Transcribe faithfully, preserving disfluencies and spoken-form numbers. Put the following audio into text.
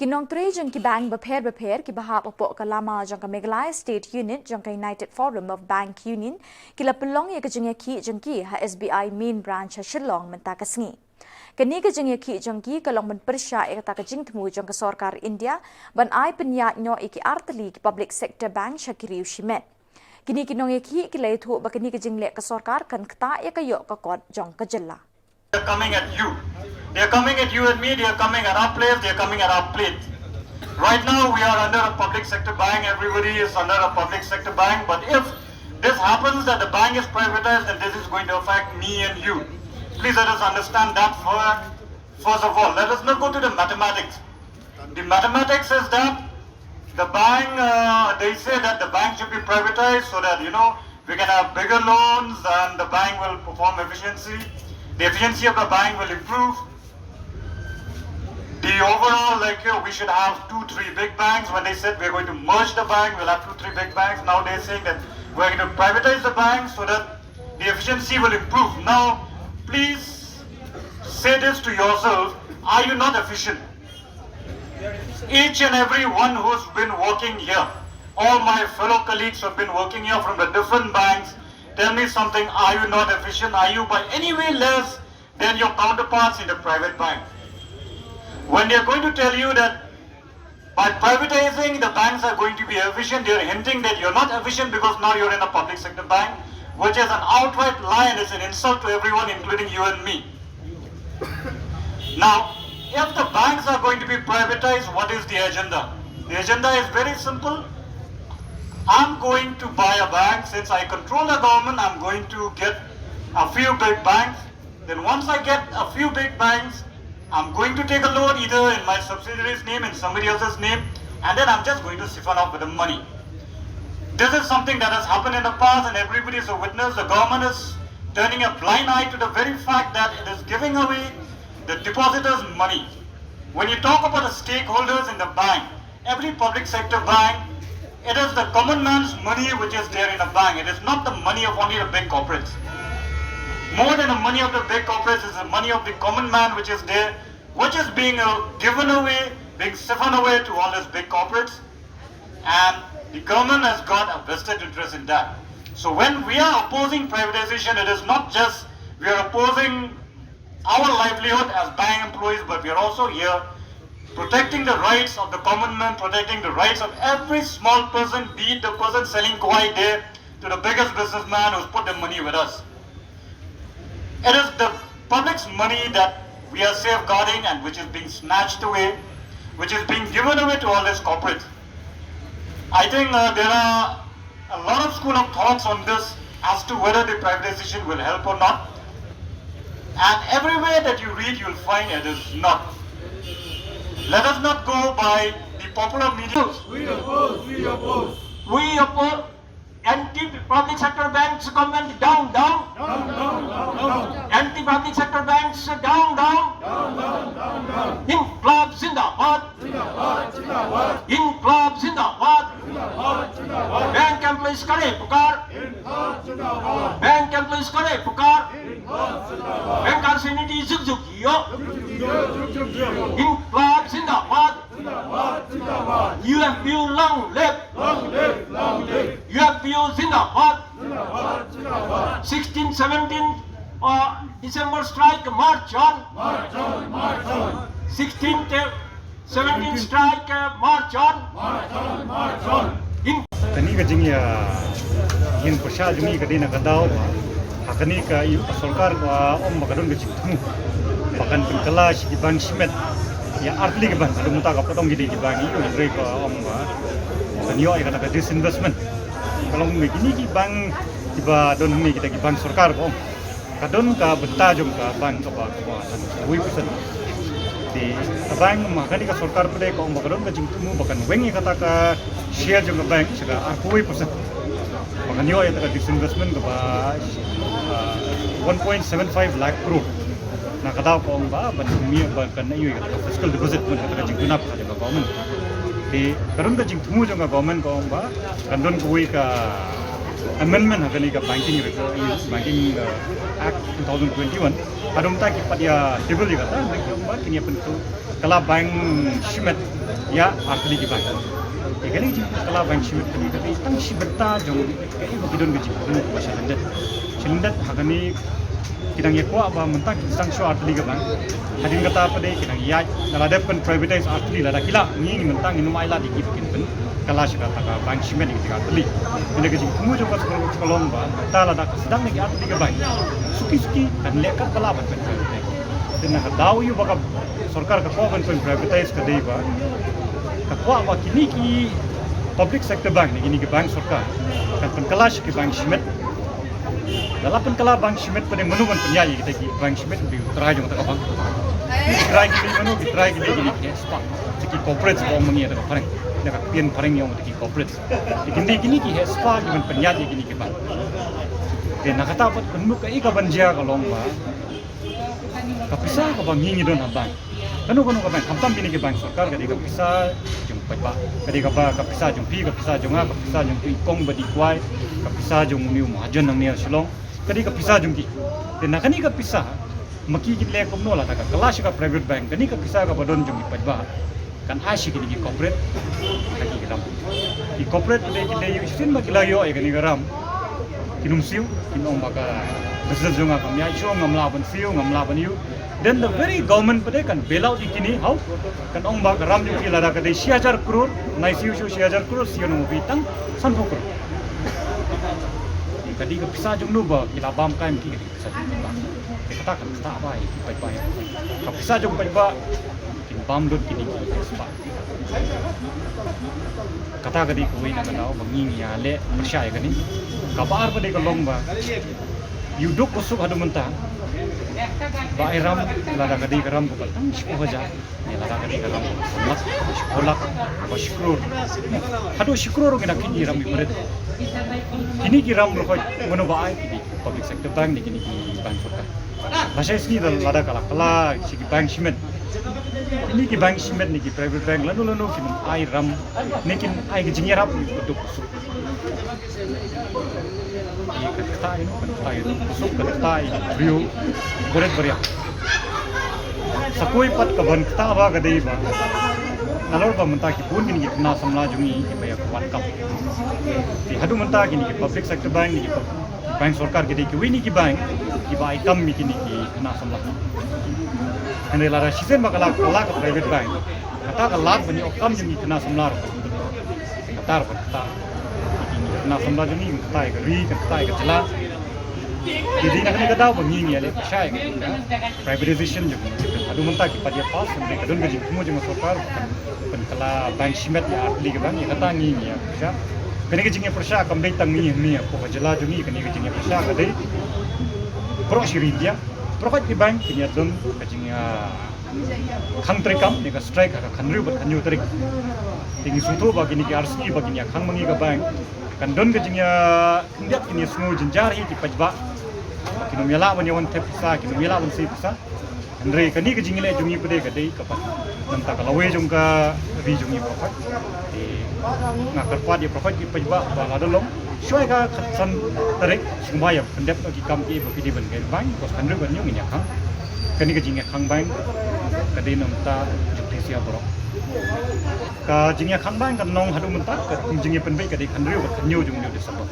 Ki nongtrei jong ki bank bapher bapher kiba hap hapoh ka lama jong ka Meghalaya State Unit jong ka United Forum of Bank Union ki la pynlong ïa ka jingïakhih jong ki ha S B I Main Branch ha Shillong mynta ka sngi. Kane ka jingïakhih jong ki ka long ban pyrshah ïa kata ka jingthmu jong ka sorkar India ban ai pynïaid noh ïa ki artylli ki public sector bank sha ki riew shimet. Kine ki nongïakhih ki la ïathuh ba kane ka jingleh ka sorkar kan ktah ïa ka ïoh ka kot jong ka jylla. They're coming at you. They're coming at you and me, they're coming at our place, they're coming at our plate. Right now, we are under a public sector bank, everybody is under a public sector bank, but if this happens that the bank is privatized, then this is going to affect me and you. Please let us understand that first, first of all. Let us not go to the mathematics. The mathematics is that the bank, uh, they say that the bank should be privatized so that, you know, we can have bigger loans and the bank will perform efficiency. The efficiency of the bank will improve. The overall, like, you know, we should have two, three big banks. When they said we're going to merge the bank, we'll have two, three big banks. Now they're saying that we're going to privatize the bank so that the efficiency will improve. Now, please say this to yourself, are you not efficient? Each and every one who's been working here, all my fellow colleagues who have been working here from the different banks, tell me something, are you not efficient? Are you by any way less than your counterparts in the private bank? When they're going to tell you that by privatizing, the banks are going to be efficient, they're hinting that you're not efficient because now you're in a public sector bank, which is an outright lie and it's an insult to everyone, including you and me. Now, if the banks are going to be privatized, what is the agenda? The agenda is very simple. I'm going to buy a bank. Since I control the government, I'm going to get a few big banks. Then once I get a few big banks, I'm going to take a loan either in my subsidiary's name, in somebody else's name, and then I'm just going to siphon off with the money. This is something that has happened in the past, and everybody is a witness. The government is turning a blind eye to the very fact that it is giving away the depositors' money. When you talk about the stakeholders in the bank, every public sector bank, it is the common man's money which is there in a bank. It is not the money of only the big corporates. More than the money of the big corporates is the money of the common man which is there, which is being uh, given away, being siphoned away to all these big corporates. And the government has got a vested interest in that. So when we are opposing privatization, it is not just we are opposing our livelihood as bank employees, but we are also here protecting the rights of the common man, protecting the rights of every small person, be it the person selling kwai there to the biggest businessman who's put the money with us. It is the public's money that we are safeguarding and which is being snatched away, which is being given away to all these corporates. I think uh, there are a lot of school of thoughts on this as to whether the privatization will help or not. And everywhere that you read, you'll find it is not. Let us not go by the popular media. We oppose, we oppose. We oppose anti-public sector banks government down, down. Down, down, down, down. Anti-public sector banks down, down. Down, down, down, down. Inqilab Zindabad. Zindabad, Zindabad. Inqilab Zindabad. Zindabad, Zindabad. Bank employees ka re pukar. Inqilab Zindabad. Bank employees ka re pukar. Inqilab Zindabad. Bank ka re sini di zuk zuk yo. Zuk zuk yo, zuk zuk yo. Inqilab Zindabad. Zindabad, Zindabad. U F B U long live. Long live, long live. U F B U Zindabad. Zindabad, Zindabad. Sixteen seventeen uh, December strike march on. March on, march on. Sixteen te- seventeen strike uh, march on. March on, march on. In Kane ka jingïa, ïa pyrshah jong ngi ka dei na ka daw ba ha kane ka ïa ka sorkar ka ong ba ka don ka jingthmu ba kan pynkylla sha ki bank shimet ïa artylli ki bank, haduh mynta ka pateng ki dei ki bank ïa u, hynrei ka ong ba kan ïoh ïa kata ka disinvestment. Ka long ba kine ki bank kiba don hangne kita ki bank sorkar ba ong ka don ka bynta jong ka bank kaba, kaba san kawei percent. Te ka bank ma kane ka sorkar pat ka ong ba ka don ka jingthmu ba kan weng ïa kata ka share jong ka bank sha ka ar kawei percent. Ba kan ïoh ïa kata ka disinvestment kaba, ah, one point seven five lakh crore. Na ka daw ka ong ba ban mih ba kan ïoh ïa kata ka fiscal deposit, ban kata ka jingduna pisa jong ka government. Te ka don ka jingthmu jong ka government ka ong ba kan don kawei ka amendment ha kane ka banking reg-, banking, uh, act two thousand twenty-one. Haduh mynta ki pat ïa table ïa kata, hynrei ki ong ba kin ïa pynkylla bank shimet ïa artylli ki bank. Ïa kane ka jingkylla bank shimet kane ka dei tang shi bynta jong kaei ba ki don ka jingthmu ba sha lyndet. Sha lyndet ha kane ki dang ïa kwah ba mynta ki sdang shuwa artylli ka bank. Hadien kata pat de ki dang ïaid, lada dep pyn privatize artylli, lada ki lah, ngi, ngi mynta ngin ym ailad ïa ki ba kin pynkylla sha kata ka bank shimet ïa kata ka artylli. Ynda ka jingthmu jong ka sorkar ka long ba mynta lada ka sdang ïa ki artylli ka bank, suki suki kan leh katba lah ban pyn privatize. Te na ka daw ïa ba ka sorkar ka kwah ban pyn privatize ka dei ba ka kwah ba kine ki public sector bank ne kine ki bank sorkar kan pynkylla sha ki bank shimet. Lada la pynkylla bank shimet pat de, mano ban pynïaid ïa kita ki bank shimet? Ki trai jong kata ka bank. Ki trai ki dei mano? Ki trai ki dei kine ki heh spah, kita ki corporates ba ong ma ngi da ka phareng, da ka ktien phareng ïa ong kita ki corporates. Te kine, kine ki heh spah ki ban pynïaid ïa kine ki bank. Te na kata pat, kynmaw kaei ka ban jia ka long ba ka pisa kaba ngi ngi don ha bank, kano kano ka bank, khamtam kine ki bank sorkar, ka dei ka pisa jong paidbah, ka dei kaba ka pisa jong phi, ka pisa jong nga, ka pisa jong ki kong ba dih kwai, ka pisa jong une u mahajon nangne ha Shillong, ka dei ka pisa jong ki. Te na kane ka pisa ma ki kin leh kumno? Lada ka kylla sha ka private bank, kane ka pisa kaba don jong ki paidbah kan ai sha kine ki corporate ha ki ram. Ki corporate ki dei, ki dei ïoh shisien ba ki la ïoh ïa kane ka ram, kin ym siew, kin ong ba ka business jong nga kam ïaid shuh, ngam lah ban siew, ngam lah ban ïoh. Then the very government pat de kan bail out ïa kine, how? Kan ong ba ka ram jong ki lada ka dei shi hajar klur, nai siew shuh shi hajar klur, siew noh ma phi tang sanphew klur. Ka dei ka pisa jong no ba ki la bam kai ma ki? Ka dei ka pisa jong paidbah. Te kata kan ktah bha ïa ki paidbah. Ka pisa jong paidbah kin bam lut kine ki heh spah. Kata ka dei kawei na ka daw ba ngi ngi ïaleh pyrshah ïa kane. Kaba ar pat de ka long ba ïa u duk u suk haduh mynta ba ai ram, lada ka dei ka ram kaba tang shiphew hajar, ne lada ka dei ka ram kaba san lak, kaba shiphew lak, kaba shi klur, haduh shi klur ngi da kine ki ram ibarat. Kine ki ram ruh mano ba ai? Kine ki public sector bank ne kine ki bank sorkar. Lashai sngi da lada ka la kylla sha ki bank shimet, kine ki bank shimet ne ki private bank lano lano kin ai ram ne kin ai ka jingïarap ïa u duk u suk. Kan ktah ïa u duk u suk, kan ktah ïa u briew barit bariat. Sa kawei pat ka ban ktah bha ka dei ba nalor ba mynta ki bun kine ki khynnah samla jong ngi kiba ïa kwah kam. Te haduh mynta kine ki public sector bank ne ki pub-, bank sorkar ki dei kiwei na ki bank kiba ai kam ïa kine ki khynnah samla. Hynrei lada shisien ba ka la, ka la ka private bank, kata ka lad ban ïoh kam jong ki khynnah samla ruh kata ruh kata. Ki khynnah samla jong ngi kin ktah ïa ka ri, kin ktah ïa ka jylla. Te dei na kane ka daw ba ngi ngi ïaleh pyrshah ïa ka privatization jong ngi. Haduh mynta ki pat ïa pass, hynrei ka don ka jingthmu jong ka sorkar ban pynkylla bank shimet ïa artylli ki bank, ïa kata ngi ngi ïa pyrshah. Kane ka jingïapyrshah kam dei tang ngi ngi hapoh ka jylla jong ngi, kane ka jingïapyrshah ka dei baroh shi ri India. Baroh ki bank kin ïa don ka jingïakhang treikam ne ka strike ha ka khathynriew bad khathynñiew tarik. Te ngi sngewthuh ba kine ki ar sngi ba kin ïakhang ma ngi ka bank, kan don ka jingïakhyndiat, kin ïa sngew jynjar hi ki paidbah. Kin ym ïa lah ban ïa wan thep pisa, kin ym ïa lah ban sei pisa. Hynrei kane ka jingïaleh jong ngi pat de ka dei ka pat namar ka lawei jong ka ri jong ngi baroh. Te nga kyrpad ïa baroh ki paidbah ba lada long shuwa ka khatsan tarik, sngewbha ïa pyndep noh ki kam kiba phi dei ban guide bank, bad khathynriew khathynñiew ngin ïakhang. Kane ka jingïakhang bank ka dei namar ka justisia baroh. Ka jingïakhang bank kan long haduh mynta, ka jingïapynbeit ka dei khathynriew bad khathynñiew jong u December.